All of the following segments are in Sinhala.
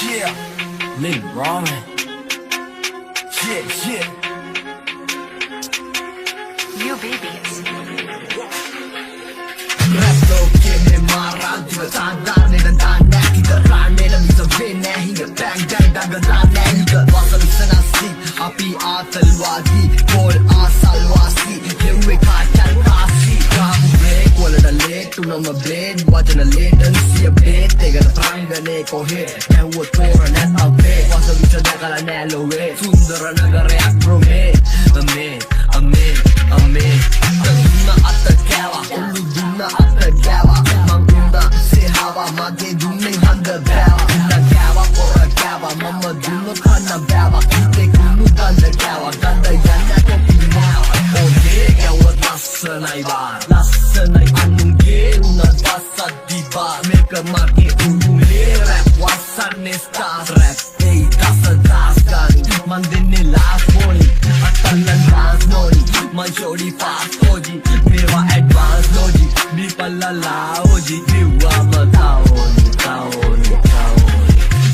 Yeah, Lil Roman. Yeah. You babies. Rap ලෝකේ මේ මාරාන්තික සාධාරණයට දාන්නේ නැතිද? රාණේට මිස වෙන්නේ හිඟ බැං බැං දඟ දාන්නේ හිඟ. වස විසනස්සි අපි ආතල්වාදී කෝල් ආසල්වාසී හෙව්වේ කාචල් කාසි. ගාමු බ්‍රේක් වලට ලේට් උනම බ්ලේඩ් වචන ලේටන්සි අප්ඩේට් එකට රංගනේ කොහේ ගැහුවොත් පෝර නැත් අපේ. වස විස දැකලා නෑ ලොවේ සුන්දර නගරයක් බ්‍රෝ මේ. අමේ අමේ අමේ දුන්න අත කෑවා, ඔල්ලු දුන්න අත ගෑවා. මං උන්නා සේහාවා, මගේ දුන්නෙන් හඳ බෑවා. උන්නා කෑවා, පොර කෑවා, මම දුන්නොත් කන්න බෑවා. හිතේ කුණු ගඳ කෑවා, ගඳ යන්න කොපි නෑවා. ඔහේ ගැව්වත් ලස්සනයි බා, ලස්සනයි අනුන්ගේ උනත් වසද්දි බා. මේක මගේ උරුලේ රැප් වසන්නේ ස්ටාර්ස්. රැප් එයි දස දාස් ගානින් මං දෙන්නේ ලාස්ට් වෝනින්. අත්තල්ලන් ඩාන්ස් නෝනි මං ෂෝඩි ෆාස්ට් ඕජි. මේවා ඇඩ්වාන්ස් ලොජික් බීපල්ලා ඕජි කිව්වම තවෝනි තවෝනි තවෝනි.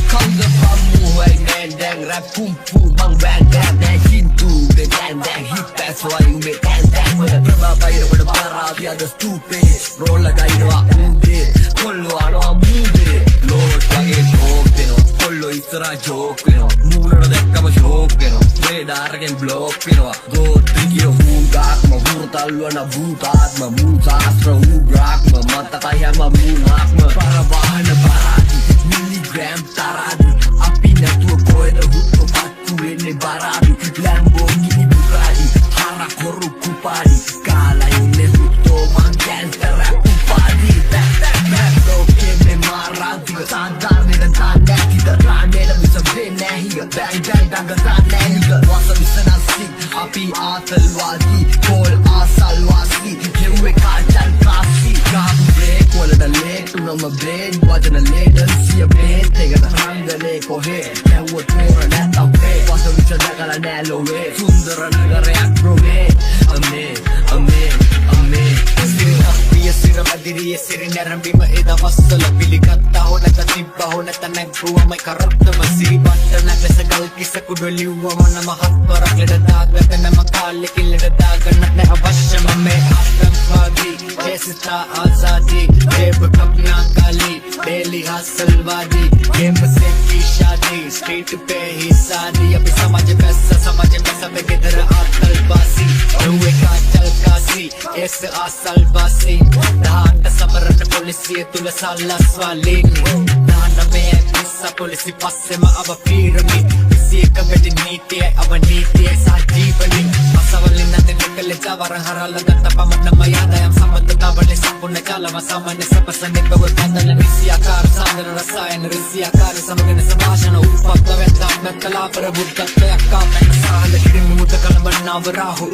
කවුද පම්මු හොයි මෑන් දැන් රැප් කුම්පු මං වෑන් දැන් නෑ හින්දු උඹේ දැන් දැන් හිප් පැස් වයි උඹේ දැන් දැන් වල ප්‍රභා බයිරවට බරාවි අද ස්ටූපේ රෝල ගයිනවා උඹේ කොල්ලෝ අනවා මූදේ ලෝඩ් වගේ ටෝක් දෙනවා කොල්ලෝ ඉස්සරහා ජෝක් වෙනවා මූණට දැක්කම ෂෝක් වෙනවා රේඩාර් එකෙන් බ්ලොක් වෙනවා. ගෝත්‍රිකය හුඟාත්ම හුරතල් වන භූතාත්ම මූසාස්ත්‍ර උග්‍රාත්ම මතකයි හැම මූණක්ම පරවාහන බරාදි මිලිග්‍රෑම් තරාදි. අපි නැතුව කොහෙද හුත්තු පත්තු වෙන්නේ බරාදි. ලැම්බෝගිනි බුගාඩි හරක් හොරු කුපාඩි කාලා ඉන්නේ හුත්තෝ මං ගෑන්ස්ටර් රැප් උපාධි. රැප් ලෝකේ මේ මාරාන්තික සාධාරණයට දාන්නේ නැතිද? රාණේට මිස වෙන්නේ හිඟ බැං බැං දඟ දාන්නේ හිඟ. වස විසනස්සි අපි ආතල්වාදී කෝල් ආසල්වාසී හෙව්වේ කාචල් කාසි. ගාමු බ්‍රේක් වලට ලේට් උනම බ්ලේඩ් වචන ලේටන්සි අප්ඩේට් එකට රංගනේ කොහේ ගැහුවොත් පෝර නැත් අපේ. වස විස දැකලා නෑ ලොවේ සුන්දර නගරයක් බ්‍රෝ මේ. අමේ අමේ අමේ සිරි සිර මැදිරියේ සිරි නැරඹීම ඒ දවස්වල පිළිගත්තා හෝ නැත තිබ්බා හෝ නැත නැග්ගුවම කරත්තම සිරිබට්ටනක් ලෙස ගල් කිස කුඩ ලිව්වම නම හත්වරක් ලෙඩ දාගත නම කාලෙකින් ලෙඩ දාගන්නත් නෑ අවශ්‍යම. මේ ආතංකවාදී जैसा आजादी जेब अपना काली डेली हासलवादी गेम से की शादी स्ट्रीट पे ही सारी अभी समझ पैसा समझ पैसा पे किधर आतलवासी रुए का चल कासी एस ආසල්වාසී 18 සමරන පොලිසිය තුල සල්ලස්වාලීනි 19 පිස්ස පොලිසි පස්සෙම අව පීරමි 21 වැඩි නීතියයි අවනීතියයි සහජීවනි අසවලින් නැති නිකල ජවර හරල ගත්ත පමණම ආදායම් සම්බන්ධතාවලේ සම්පූර්ණ ජාලම සාමාන්‍ය සපසන්නේ බව පදන නිසියාකාර සාන්දර රසායන රිසියාකාර සමගන සම්භාෂණ උපද්දවැත්ත මැකලාපර බුද්ධත්වයක් කාමන සාහල කිරිමි මුද කලඹනාව රාහු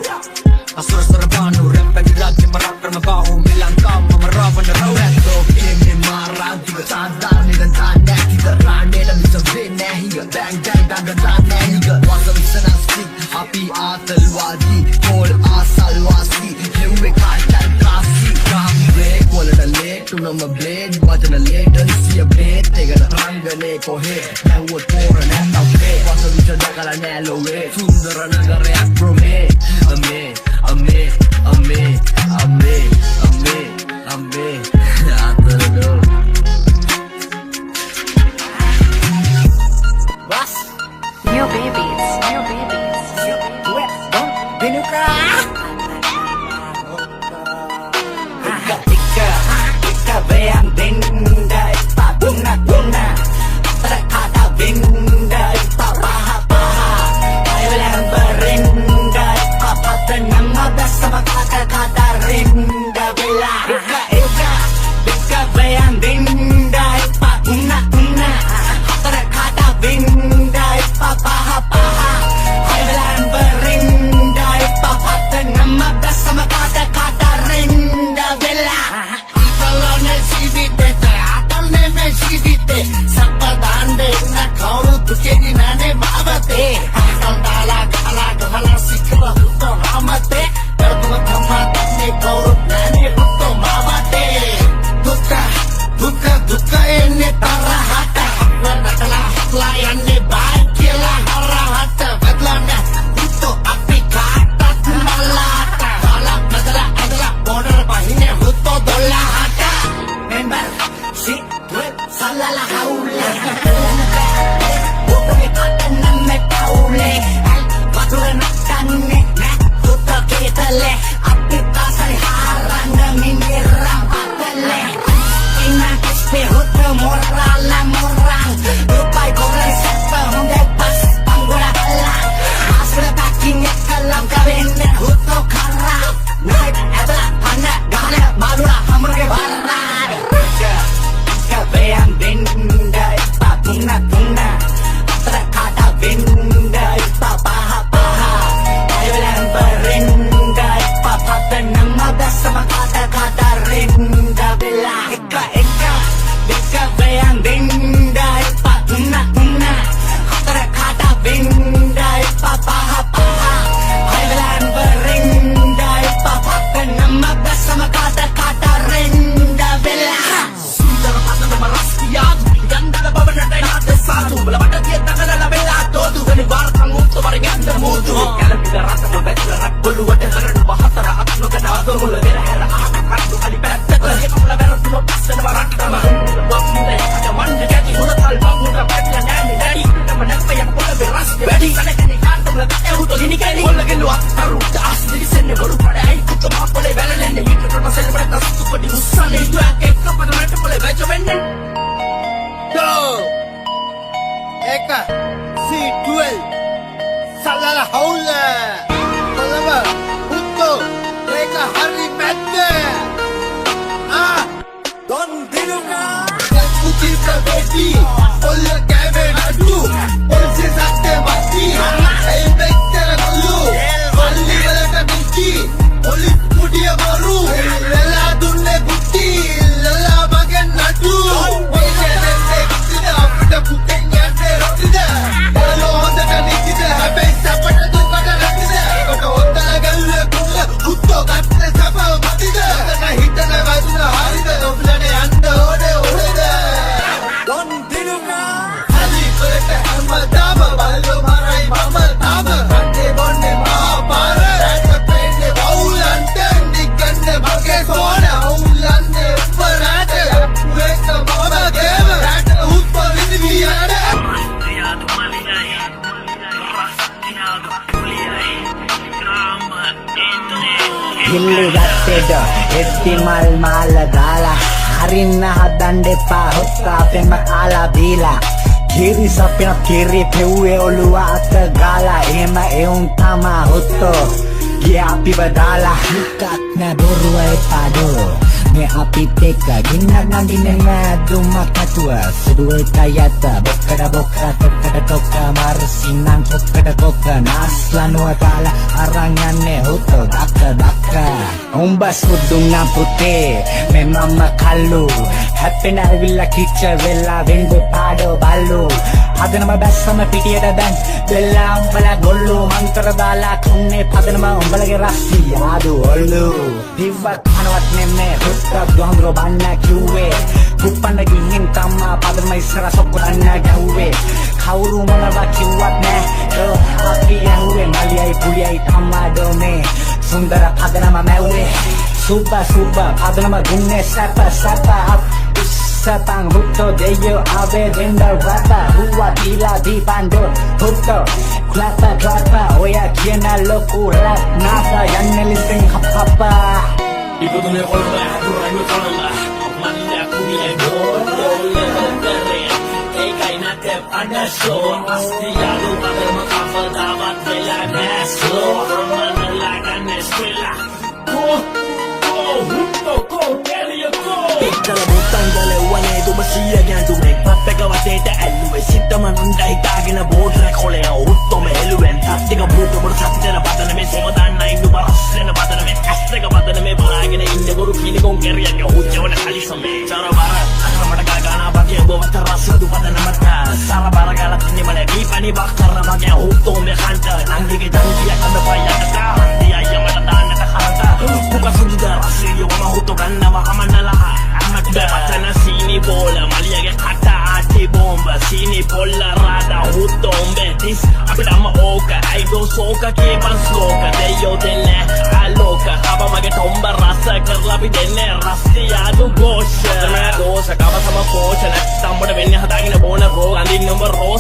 අසුරසර බානු රැප් රාජ්‍ය පරාක්‍රම බාහු මේ ලංකාව මම රාවණ රව්. රැප් ලෝකේ මේ මාරාන්තික සාධාරණයට දාන්නේ නැතිද? රාණේට මිස වෙන්නේ හිඟ බැං බැං දඟ දාන්නේ හිඟ. වස විසනස්සි අපි ආතල්වාදී කෝල් ආසල්වාසී හෙව්වේ කාචල් කාසි. ගාමු බ්‍රේක් වලට ලේට් උනම බ්ලේඩ් වචන ලේටන්සි අප්ඩේට් එකට රංගනේ කොහේ ගැහුවොත් පෝර නැත් අපේ. වස විස දැකලා නෑ ලොවේ සුන්දර නගරයක් බ්‍රෝ මේ. අමේ අමේ අමේ අමේ අමේ අමේ අතරදෝ. Bas. You babies. You babies. You babies. Dinuka. එක එක එක වේයන් දෙන්න එපා, තුන තුන හතර කාට වෙන්න එපා, පහ පහ අයලම්බරෙන්න එපා, පත නම දැස්සම කාට කාට රෙන්න වෙලා. එක එක සල්ලල හවුලේ උතුරේ පතනම පවුලේ ඇල් වතුර නටන්නේ නෑ හුත්ත කේතලේ අපි තාසරි හාරන්න මිනිරම් පතලේ ඉන්න කිස්පේ හුත්ත මොරාලා මොරාන් රුපයි කොරන් සැප හොඳ පස් පංගුල කල්ලා ආසර පැකින් එක ලංකාවෙන්න හුත්තෝ කරා නයිට් ඇදලා පන්න ගහන මාළුවා හමුරගේ වරා එක වේයන් දෙන්න එපා තුන තුන හතර කාට වෙන්න එපා පහ පහ අයවලන් බරින්න එපා පතනම දැසම කාට කාට රින්න වෙලා එක එක දෙක වේයන් දෙන්න එපා තුන තුන හතර කාට වෙන්න එපා පහ පහ අයවලන් බරින්න එපා පතනම දැසම කාට කාට රින්න වෙලා සුන්දර පතනම රස්තියාදු ගන්ධල බවනට නාද සාදු බල බඩ දිය තකරලා වෙලා තෝදු අනිවාර්යයෙන් උත්ත වරෙන් යන්න මූදු ගැලපින රටම වැටලා රක්කොළුවට කරන බහතර අත් නොගන අදමුල පෙරහැර අහක කට්ටු අලි පැත්තට හෙපුල වැරදුන පස්සෙනව රට්ටම වම්මුල යකට මන්න කැටි හොරතල් බමුණ පැටල නෑනේ නෑනි නම නැප්පයක් පොළවේ රස්නේ වැඩි සැලකෙනේ කාටම ලකට උත ගිනි කැලි කොල්ලගෙලු අත්තරු දාස් දිවිසෙන්නේ බොරු පඩ ඇයි කුත මහ පොළේ වැළලෙන්නේ මීටරට සෙල්ලමට සුතු පොඩි උස්සන්නේ ඉදුවක් එක්ක පදනට පොළේ වැජ වෙන්නේ එක C12 සල්ලල හවුල කොළඹ හුත්තෝ ඒක හරි මැද්ද ආ දොන් දිනුනා කුචිත වෙටි ඔල්ල කෑවේ නඩු පොලිසිය සත්තේ මත්ති ඇයි මෙච්චර කොල්ලු මල්ලි වලට මිච්චි පොලිස් කුඩිය බොරු වෙලා දුන්නේ ගුටි ලලා මගෙන් නඩු පොලිසිය දෙන්නේ ගුටිද අපිට කුකෙන් යන්නේ රොටිද බලෝ හොඳට නිදිද හැබැයි සැපට දුකට නැතිද ඒකට හොත්තල ගැල්ල කුල්ල හුත්තෝ ගත්ත සැප මතිද හොඳට හිතන වැදුන හරිද ඔබලට යන්න ඕනේ ඔහෙද දොන් දිනුනා හරි වලට හැමදාම බලෝ මරයි මම තාම කන්නේ බොන්නේ මහා පාර රැට පෙන්නේ වවුලන්ට නිකන්නේ මගේ සෝන අවුලන්නේ උඹලාට එක මම ගේම රැට හුස්ම විඳිවියට පිල්ලි ගත්තෙඩ එද්දි මල් මාල දාලා හරින්න හදන්න එපා හොත්ත අපෙම කාලා බීලා කිරි සපින කිරි පෙව්වේ ඔළුව අත ගාලා එහෙම එවුන් තමා හොත්තෝ ගිය අපිව දාලා හිතක් නෑ බොරුව එපා ඩෝ මේ අපිත් එක්ක ගින්නක් නගින්නේ නෑ දුමක් නැතුව සුදු එක යත බොක්කඩ බොක්ක තොක්කඩ තොක්ක මර්සිනං කොක්කඩ කොක්ක නාස්ලනුව කාලා අරන් යන්නේ හොත්තෝ දක්ක දක්ක උඹ සුදු නම් පුතේ මේ මම කල්ලු හැප්පෙන ඇවිල්ලා කිච්ච වෙලා වෙන්න පාඩෝ බල්ලු පදනම බැස්සම පිටියට දැන් වෙලා උඹලා ගොල්ලෝ මන්තර දාලා තුන්නේ පදනම උඹලගේ රස්තියාදු ඔල්ලු දිව්වක් කනවත් නෙමේ හුත්ත බුදුහාමුදුරුවෝ බන්න කිව්වේ කුප්පන්න ගිහින් තමා පදනම ඉස්සර සොක්කු දන්න ගැහුවේ කවුරු මොනවා කිව්වත් නෑ ඩෝ අපි ඇහුවේ මලියයි පුලියයි තමා ඩෝ මේ සුන්දර පදනම මැව්වේ සුබ සුබ පදනම දුන්නේ සැප සැප අප උස්සපන් හුත්තෝ දෙයියෝ ආවේ දෙන්න රැප හුවා දීලා දීපන් ඩෝ හුත්තෝ ක්ලැප ක්ලැප ඔය කියන ලොකු රැප් නාස යන්නේ ලිසින් හප් හපා ඉපදුනේ කොළඹ හැදුරන්නේ කොළඹ මල්ලා කුඩියයි බෝල ඒකයි නැතේ අඩ ෂෝ අස්තියාලු පදම කවදාවත් වෙලා නෑ ස්ලෝ අම්මනලා ගන්න ස්කෙලා කෝ කෝ හුත්තෝ කෝ ටෙලිය කෝ පිටල මුත්තන් ගලෙව්වනේ දුම සිය ගැඳුමෙක් පප් එක වටේට ඇල්ලුවේ සිතම නන්ද හිතාගෙන බෝඩර් කොලේ හුත්තොම හෙළුවෙන් තාත්තික බූට බොරු සත්‍යන පදනමේ සොම දාන්නයි නුඹ රස් වෙන පදනමේ ඇස් දෙක පදනමේ බලාගෙන ඉන්න බොරු කීනිකොන් කෙරියන්නේ හුච්චවන කලිසමේ චර බර අතර මට ගානා වගේ ඔබ වත රස දු පදනමට සර බර ගාලා තින්නේ මල දීපනි බක් කරන වගේ හුත්තෝ මේ කන්ට නංගිගේ ජංගිය කඳ පයකට හන්දි අයියා මට දාන්නට කරට කුක සුදුද රසිය මම හුත්තෝ ගන්නවා අමනලා අමට වචන සීනි බෝල මලියගේ කට ආටි බෝම්බ සීනි පොල්ල රාදා හුත්තෝ උඹේ තිස් අපිට අම්ම ඕක ඇයිදෝ සෝක කියපන් ස්ලෝක දෙයියෝ දෙන්නේ ආලෝක කව මගේ ටොම්බ රස කරලා අපි දෙන්නේ රස්තියාදු ഘോഷ දෝෂ කවසම පෝෂ නැත්තම් උඹට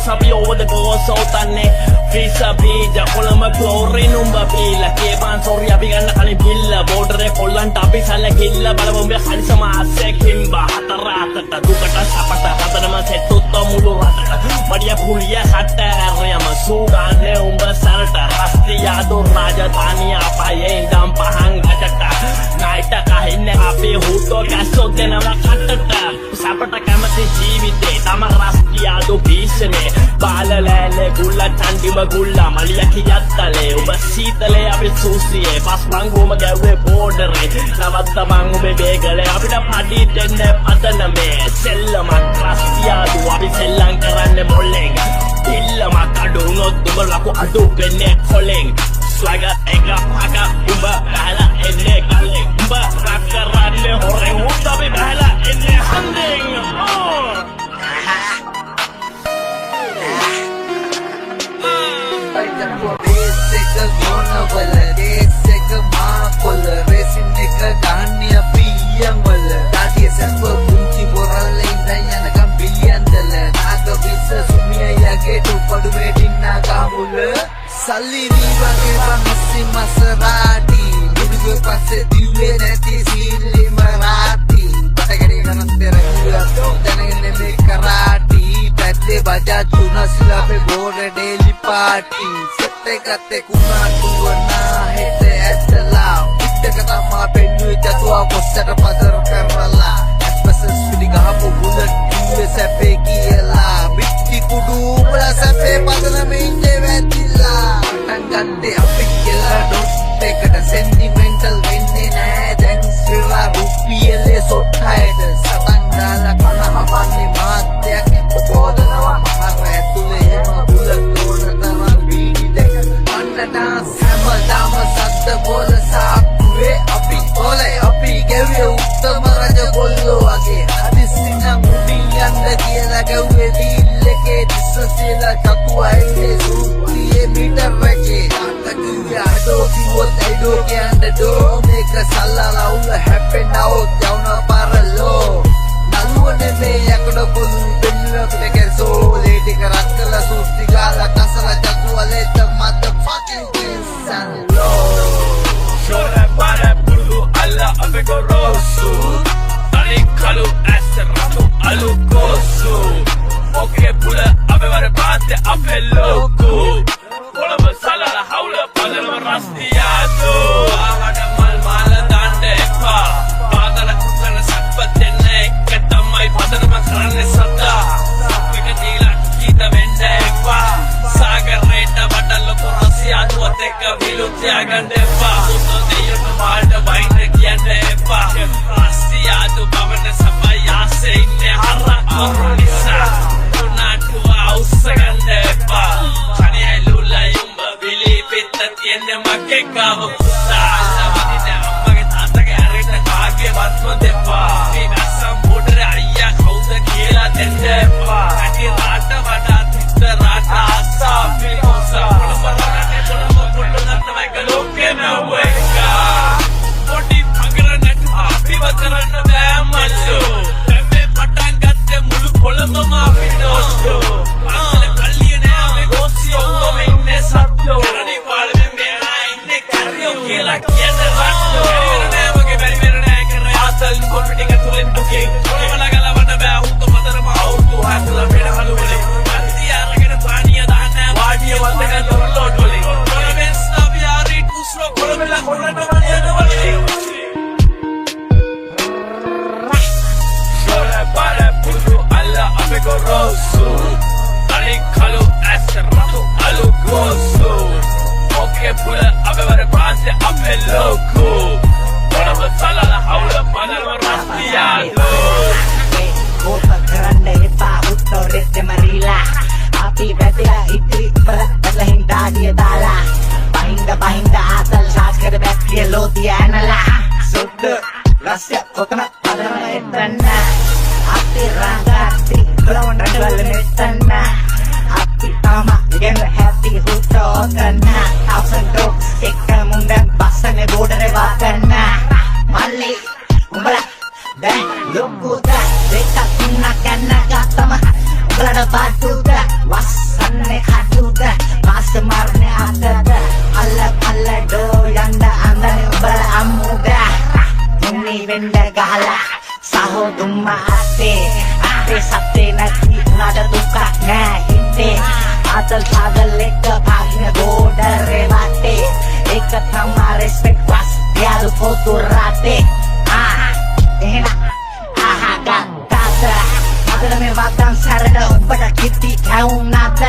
බෝස් අපි ඕවර් ද කෝස් ඕතන්නේ ෆිසා බීජ කොළඹ ග්ලෝරි නුඹ බීලා කියපන් සෝරි අපි ගන්න කලින් බිල්ල බෝඩරේ කොල්ලන්ට අපි සැලකිල්ල බලමු උඹ හරිසම ආසේ කිම්බා හතර අතට දුකට සපට හතරම සෙට්ටුත් මුළු රටට මඩිය පුලිය කට ඇරියම සූගානේ උඹ සරට රස්තියාදු රාජධානිය අපායේ ඉඳන් පහන් රජට නයිට කහින්නේ අපි හුටෝ කැස්සෝ දෙනවා කටට සපට කැමති ජීවිතේ තම රස්තියාදු භීෂණේ බාල ලෑලේ ගුල්ල චන්ඩිම ගුල්ලා මලිය කියත්තලේ උඹ සීතලේ අපි සූසියේ පස් මංගුවම ගැව්වේ බෝඩරේ නවත්ත මං උඹේ බේගලේ අපිට පඩි දෙන්න පදනමේ සෙල්ලමක් රස්තියාදු අපි සෙල්ලම් කරන්නේ මොලෙන් පිල්ලමක් අඩු වුණොත් උඹ ලකු අඩු වෙන්නේ කොලෙන් ස්වැගර් එක පක උඹ බහලා එන්නේ ගලෙන් උඹ රක් කරන්නේ හොරෙන් උත් අපි බහලා එන්නේ හන්දෙන්. බේස් එක ගෝනවල රේස් එක මා කොළ රේසින් එක ගහන්නේ අපි ඊයන් වල දාඩිය සැප පුංචි බොරල්ල ඉඳන් යනකම් බිලියන් දල නාග විස සුමිය යගේ ටුපඩු මේටින් නාගාමුල සල්ලි වී වගේ බං අස්සි මසරාටි මුදුගේ පස්සේ දිව්වේ නැති සීලිම රාටි බටගඩේ ගණන් පෙර කිව්වා දැනගෙන මේ කරාටි පැත්තේ බජාජ් තුනසිලා අපේ බෝඩ ඩේලි පාටි සෙට් එකත් එකුණාටුව නා හෙට ඇත්තලා පිටක තමා පෙන්නුවේ චතුවා කොස්සට පදර කරලා ඇස්පසස් පිටි ගහපු බුලට් කිව්වේ සැපේ කියලා බිට්ටි කුඩු උඹලා සැපේ පදනම ඉන්නේ වැදිලා පටන් ගත්තේ අපි කියලා ඩොට් එකට සෙන්ටිමෙන්ටල් වෙන්නේ නෑ දැන් ශ්‍රීලා රුපියලේ සොට් හයට සටන් දාලා කන හපන්නේ මාත්‍යක් බෝදනවා මහර ඇතුලේ එහෙම බුලට් ඕන තරම් බීඩි දෙක අන්න ඩාන්ස් හැමදාම සද්ද බෝල සාප්පුවේ අපි ඔලේ අපි ගැව්වේ උත්තම රජ ගොල්ලෝ වගේ හදිස්සි නම් උඩින් යන්න කියලා ගැව්වේ ඩීල් එකේ දිස්සසීලා චතුවා එන්නේ සූත්‍රියේ මීටර් එකේ තාත්තා කිව්වේ අඩෝ කිව්වොත් ඇයිඩෝ කියන්න ඩෝ මේක සල්ලාලා උල හැප්පෙන්න આવොත් යවන පාර ලෝ නළුව නෙමේ යකඩ පොළු පෙන්නුව අපිට කැසෝ ලේ ටික රත් කරලා සූස්ති ගාලා කසලා චතුවා ලේත මදර්ෆකින් කිස්සන් ලෝ. ෂෝර බාර පුරුදු අල්ල අපේ ගොරෝසු තනි කළු ඇස් රතු අලු කෝසු ඕකේ පුල අපේ වර පාත්තේ අපේ ලෝකු කොළඹ සලල හවුල පදනම රස්තියාදු ආහට මල් මාල දාන්න එපා පාදල කුසල සැප දෙන්න එක තමයි පදනම කරන්නේ සදා සප් එක දීලා කීත වෙන්න එපා සාගරේට වඩා ලොකු රස්තියාදුවත් එක්ක විලු තියාගන්න එපා සුදු දෙයියන්ට මාල්ට වයින් කියන්න එපා රස්තියාදු පවන සපයි ආසේ ඉන්නේ හරක් වරු නිසා කුණාටුව අවුස්සගන්න එපා තනියයි ලුලයි උඹ විලි පිට තියෙන්නේ මගේ ගාව පුතා අල්ලවදින අම්මගේ තාත්තගේ හරියට කාගේවත්ම දෙපා මේ වැස්සම් බෝඩරේ අයියා කවුද කියලා දෙන්න එපා ඇටි රාට වඩා තිත්ත රාට ආසා අපි කොසා කොළඹ රටේ කොළඹ පොළො නැත්නම් එක ලෝකෙම එක පොඩි පගර නැතුව අපිව කරන්න බෑ මල්ලෝ දැන් මේ පටන් ගත්තේ මුළු කොළඹම අපිට ඔස්ලෝ පන්සලේ පල්ලිය නෑ අපේ ගෝසියෝ ඔක්කොම ඉන්නේ සත්‍යෝ කරණි පාලමේ මෙහා ඉන්නේ කරියෝ කියලා කියන රට්ටෝ බැරි වෙන නෑ මගේ බැරි වෙන නෑ කරේ ආතල් කොපි ටික තුලින් දුකේ කොළඹ නගලවන්න බෑ උත්ත පදනම අවුරුදු හතර වෙන හලු වලින් මන්ති අරගෙන පානිය දාන්න වාඩිය වන්දක දොරලෝඩ් වලින් කොළඹෙන් ස්නාවියාරි ටුස්ලෝ කොළඹලා කොළඹ මනියන වලින් ෂෝර බාර පුරුදු අල්ල අපේ ගොරෝසු තනි කළු ඇස් රතු අලු ගෝසු ඕකේ පුල අපේ වර ප්‍රාන්තේ අපේ ලෝකු කොළඹ සලල හවුල පදනම රස්තියාදු. කෝප කරන්න එපා උත්තරෙත් මරීලා අපි වැදිලා ඉතිරි වල වැටලා හින්දාඩිය දාලා බහින්ද බහින්ද ආතල් චාර්ජ් කර බැටරිය ලෝ තියානලා සුද්ද රස්ය කොතන පදනම එතන අපි රංගාති කොළඹ රටවල මෙතන අපි තාම ඉගෙන හැපි හුටෝ ඔතන thousand dogs එක්ක මුන්දන් බස්සනේ බෝඩරේ වාතන මල්ලි උඹලා දැන් ලොකුද දෙකක් තුනක් යන ගත්තම උඹලට බඩුද වස්සන්නේ කටුද මාස මරන්නේ අතද අල්ල පල්ල ඩෝ යන්න අඳනේ උඹලට අම්මුද උන්නි වෙන්න ගහලා සහෝ දුම්ම අත්තේ අත්තේ සත්තේ නැති උනාට දුකක් නෑ හිතේ ආතල් පාගල් එක්ක පාගින බෝඩරේ වටේ ඒක තමා රෙස්පෙක්ට් වස් යාළු පොතු රටේ ආ එහෙනම් අහගත්තාද අදට මේ වදන් සැරට උඹට කිටි කැවුනාද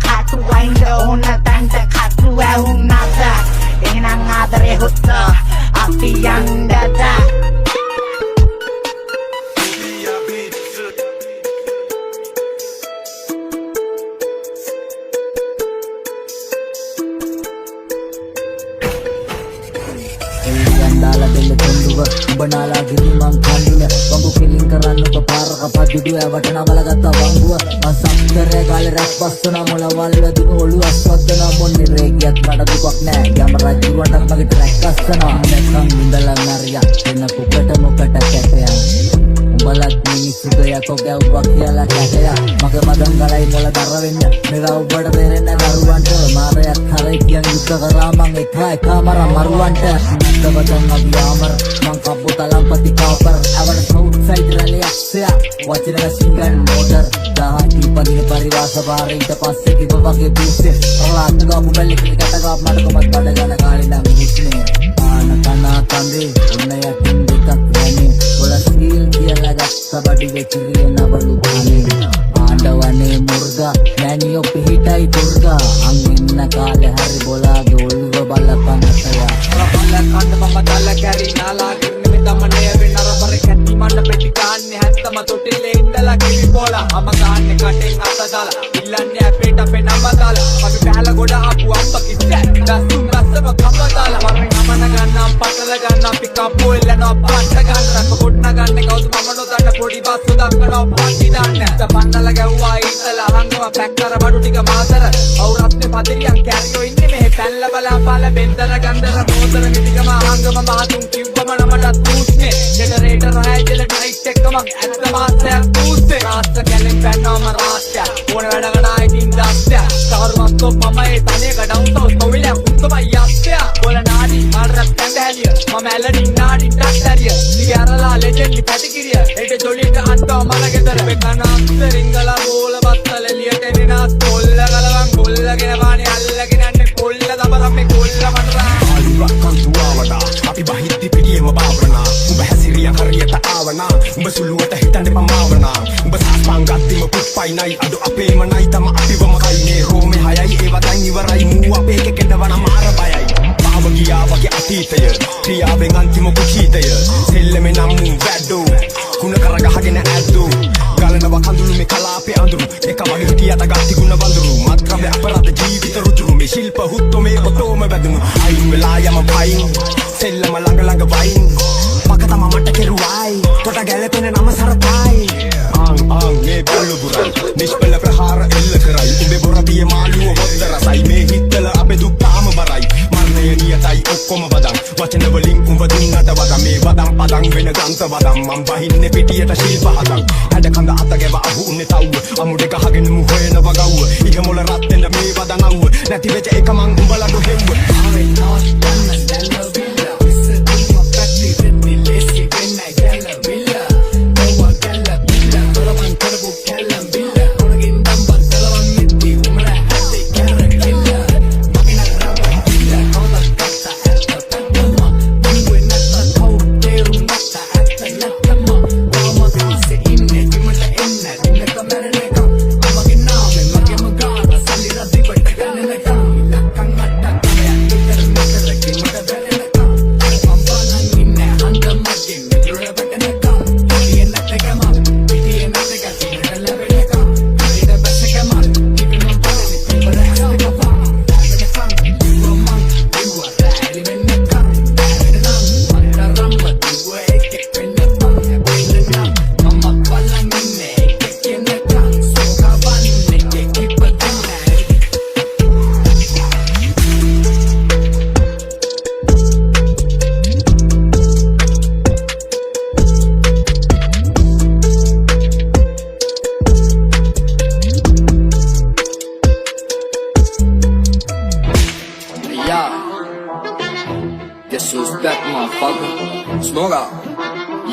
කටු වයින්ද ඕන තැනට කටු ඇවුනාද එහෙනම් ආදරේ හුත්ත අපි යන්නද. එල්ලියන් දාලා දෙන්න තොණ්ඩුව උඹ නාලා ගිරි මං කණ්ඩුල වංගු කෙලින් කරන්න ඔබ පාරක පදුඩුව ඇවට නවල ගත්ත වංගුව මං සත්තරේ ගාලේ රැප් බස්සන මොළවල් වැදුණු ඔළුව අස්වද්දන මොන්නේ රේ ගියත් මට දුකක් නෑ යම රජුරවන්ටත් මගේ ට්‍රැක් අස්සනවා නැත්නම් ඉඳලන් අරියා එන කුකට මොකට කැටයන් උඹලත් මිනිස්සුද යකෝ ගැව්වා කියලා කැටයක් මගේ මදන් ගලයි මොළ දර වෙන්න මේවා උඹට තේරෙන්න දරුවන්ට මාරයක් හරයි කියන් යුද්ධ කරා මං එක එක මර මරුවන්ට නැත්තවදන් අපි ආමර් මං කප්පු තලම්පති කාපර් ඇවට සවුත් සයිඩ් රැළියක් සෙයා වචන මැෂින් ගන් මෝටර් දහටි පදින පරිවාස පාර ඊට පස්සේ කිව්ව වගේ පූසේ රලාත් ගාපු බැලි කට ගාප් මට කොමත් බඩ ගන්න කාලේ නම් හිස්නේ ආන කනා කඳේ ඔන්න යටින් දෙකක් වැනේ ඔල සීල් කියලා ගත්ත බඩුවේ කිරිය නවලු කනේ ආණ්ඩවනේ මුර්ගා මෑණියෝ පිහිටයි දුර්ගා අං ඉන්න කාලේ හරි බොලාගේ ඔළුව බලපන් අතයා බල කන්න මම දල කැරි නාලා කිරන්නේ මේ තමනේ වෙන අර බර කැටි මන්න පෙටි කාන්නේ හැත්තම තොටිල්ලේ ඉඳලා කිවි බෝලා අම ගාන්නේ කටෙන් අත දාලා ඉල්ලන්නේ අපේට අපේ නම දාලා අපි බැලලා ගොඩ ආපු අම්බ කිච්ච දසුන් රසම කම දාලා මරෙන් අමන ගන්නම් පටල ගන්නම් අපි කප්පු එල්ලනවා පට්ට ගන්න රක ගොඩ නගන්නේ කවුද මම නොදන්න පොඩි බස්සු දක්කනවා පන්ති දාන්න තපන්නල ගැව්වා ඊතලා හංගම පැක් කර බඩු ටික මාතර අවුරත්නේ පදිරියන් කැරියෝ ඉන්නේ මෙහෙ පැල්ල බලා පාල බෙන්දර ගන්දර මෝදර මිටිකම හංගම මහතුන් කිව්වම නමටත් පූස්නේ ජෙනරේටර් හයිජල ටයිට් එක්ක මං ඇත්ත මාසයක් පූස්සේ රාස්ත කැලෙන් පැන්නවම රාස්තයක් ඕන වැඩකට ආයි ඉතින් දස්තයක් සාරුවක්තෝ මම ඒ තනියක ඩවුන් සවුත් නොවිලයක් උන් තමයි යත්තයා බොල නාඩි මට රැප් කැඳ හැලිය මම ඇලඩි නාඩි ටක් ඇරිය දිග ඇරලා ලෙජන්ඩ් පැටිකිරිය හෙට ජොලියට අන්ටව මල ගෙදර මේ කන අත්ත රිංගලා බෝල බත්තල එළියට එන්නේ නාත් කොල්ල ගලවන් කොල්ලගෙන වානේ අල්ලගෙන යන්නේ කොල්ල දබරම් මේ කොල්ල මටරා ආලුවක් කන්තුවාවට අපි බහිද්දි පිටියෙම බාවනා උඹ හැසිරියන් හරියට ආවනා උඹ සුළුවට හිතන්න එපා මාවනා උඹ සාස්පාන් ගත්තිම පුප්පයි නයි අද අපේම නයි තම අපිවම කයිනේ රෝමේ හයයි ඒවා දැන් ඉවරයි මූ අපේ කෙකෙඩවන මාර බයයි පාව ගියා වගේ අතීතය ක්‍රියාවෙන් අන්තිම කුචීතය සෙල්ලමේ නම් මූ වැඩෝ කුණ කර ගහගෙන ඇද්දෝ ගලනවා කඳුළු මේ කලාපේ අඳුරු එක වගේ හිටියට ගත්ති ගුණ වඳුරු මත්ද්‍රව්‍ය අපරාධ ජීවිත රුජුරු මේ ශිල්ප හුත්තෝ මේ ඔටෝම වැදුණු අයින් වෙලා යම පයින් සෙල්ලම ළඟ ළඟ වයින් පක තම මට කෙරුවයි තොට ගැලපෙන නම සරතයි ආං ආං මේ බොල්ල බුරයි නිෂ්පල ප්‍රහාර එල්ල කරයි උඹේ බොර බිය මාළුව හොද්ද රසයි මේ හිතවල අපේ දුක් තාම බරයි මරණය නියතයි ඔක්කොම වදන් වචන වලින් උඹ දුන්නට වදන් මේ වදන් පදන් වෙන ගන්ත වදන් මං බහින්නේ පිටියට ශිල්ප හදන් හැඩ කඳ අත ගැව අහු උන්නේ තව්ව අමුඩ ගහගෙන මු හොයන වගව්ව ඉහ මොළ රත් වෙන්න මේ වදන් අව්ව නැති වෙච්ච එක මං උඹලා නොහෙව්ව ආවේ නාස් යන්න දැල්ලවිල්ල විසඳුම පැති දෙන්නේ ලේසි වෙන්න ගැලවිල්ල තව ගැලවිල්ල තොලවන් කරපු කැලම්බිල්ල ඔනගින් දම්බන් තලවන් මිද්දි උඹලා හැටි කැරකිල්ල මගේ නම් රවකිල්ල කවදත් ගත්ත ඇත්ත පැත්තම මුවේ නැත්ත කවුරු තේරුම් ගත්ත ඇත්ත නැත්තම තාම කාසේ ඉන්නේ බිමට එන්න දිනක මැරෙනකම් මගේ නාමේ මගේම ගාන සල්ලි රදිවට ගන්නනකම්.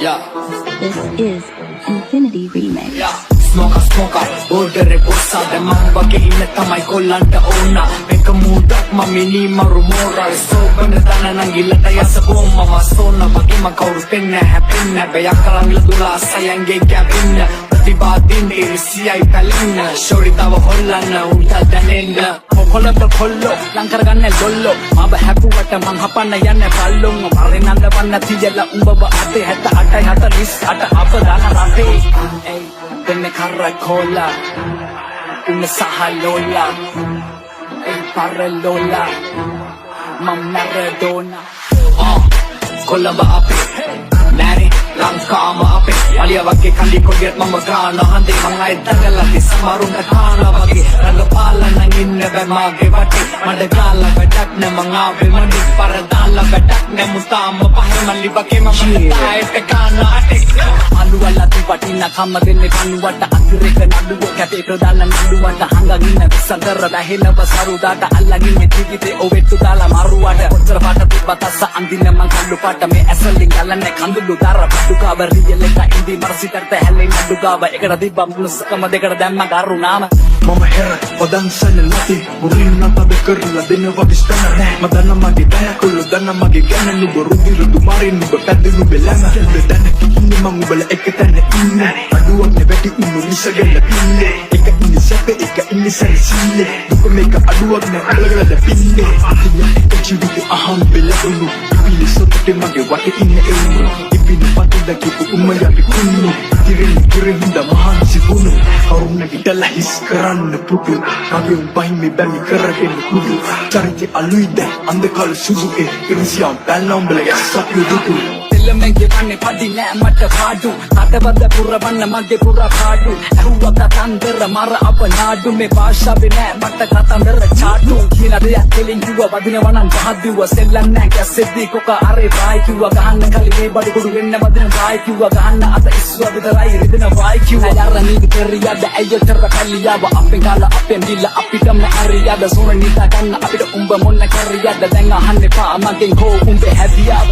Yeah. This is Infinity Remix. ස්මෝක ස්මෝක බෝඩරේ බොස්සා. දැන් මං වගේ ඉන්න තමයි කොල්ලන්ට ඕන. මේක මූඩක්, මම මිනි මරු මෝරල් සෝබන දන නංගිලට යස බොම්. මම සෝන වගේ මං කවුරු පෙන්න හැපෙන්න බෑ. යකලංගල දුලා සයන්ගේ ගැවෙන්න ප්‍රතිවාදීන් ඉරිසියයි පැලෙන්න. ෂෝරි තව හොල්ලන්න උන්ට දැනෙන්න. කොළඹ කොල්ලෝ ලං කරගන්න ලොල්ලෝ. මාව හැපුවට මං හපන්න යන්නේ බල්ලොන්. වරෙන් අඳවන්න තියලා උඹව අතේ. 78යි 48 අවදාන රටේ. ඒයි දෙන්නේ කරකෝලා උන්න සහලෝලා. ඒ පරලෝලා මං මැරඩෝනා. කොළඹ අපේ නෑනේ, ලංකාම අපේ. අලිය වගේ කල්ලි කොඩියත් මම ගාන හන්දේ. මං අය දඟලන්නේ සමහරුන්ට කාන වගේ. රඟපාලා නං ඉන්න බෑ මාගේ වටේ. මඩ ගාලා වැඩක් නෑ, මං ආවේ මඩේ. පර දාලා වැඩක් නෑ, මුතාම පහේ. මල්ලි වගේ මම තායට කාන අටේ. අලුවලා වටින කම දෙන්නේ කනුවට. අතිරේක නඩුව කැපේ ප්‍රධාන නඩුවට. හංගන් ඉන්න විසඳර වැහෙනව සරුදාට. අල්ලන් ඉන්නේ ජීවිතේ ඔවෙට්ටු දාලා මරුවට. කොච්චර පාට තිබ්බත් අස්ස අඳින්න මං කළු පාට. මේ ඇසලින් ගලන්නේ කඳුළු දර බඩු ගාව. රියල් එක ඉඳි මර සිතට හැලෙන නඩු ගාව. එකට තිබ්බ මනුස්සකම දෙකට දැම්ම කරුණාම. මම හෙර පදන්සල නැති මුරින් නතද කරලා දෙනවා විස්තර නෑ. ම දන්න මගේ දය කොල්ලෝ දන්න මගේ ගැන. නුඹ රුධිර දුමාරේ නුඹ පැදුණු බෙලම නුඹ දැන ඉන්නේ. මං උඹලා එක තැන ඉන්නේ. අඩුවක් නේ වැටි උණු මිසගෙන පින්නේ. එක ඉන්නේ සැපේ, එක ඉන්නේ සැනසෙල්ලේ. දුක මේක අඩුවක් නෑ, උඹලා පින්නේ. ඉතින් එක ජීවිතේ අහම්බෙ ලැබුණු ඉපිලි සතුටේ මගේ වටේ ඉන්න එවුණු. ඉපින පතු දැකපු උම්ම යපි කුන්නු ඉතිරෙන ඉතිරෙ හින්දා මහන්සි වුණු. කරුණ නැගිටලා හිස් කරන්න පුටු. මගේ උන් බහිමි බැමි කරගෙන කුඩු. චරිතේ අලුයි දැන් අන්ධකාර සුදු. ඒ ඉරිසියාව බැලලා උඹලා ගැස් අපි දුටු. දෙල්ලමෙන් ගෙවන්නේ පඩි නෑ මට පාඩු. කටවද පුරවන්න මගේ පුර පාඩු. ඇහුව කතන්දර මර අප නාඩු. මේ භාෂාවේ නෑ මට කතන්දර චාටු. කියන දෙයක් කෙලින් කිව්වා, වදිනවා නම් පහදිව්වා. සෙල්ලම් නෑ කැසෙද්දි කොක අරේ බායි කිව්වා. ගහන්න කලින් මේ බඩු කුඩු වෙන්න වදින බායි කිව්වා. ගහන්න අත ඉස්සුවා විතරයි රිදෙන බායි කිව්වා. අර නීති පෙරියාද ඇයතර කල්ලියාව. අපෙන් කාලා අපෙන් බිල්ල අපිටම ඇරියාද. සෝන නිදා ගන්න අපිට උඹ මොන්න කරියාද. දැන් අහන්න එපා මගෙන් කෝ උඹේ හැදියාව.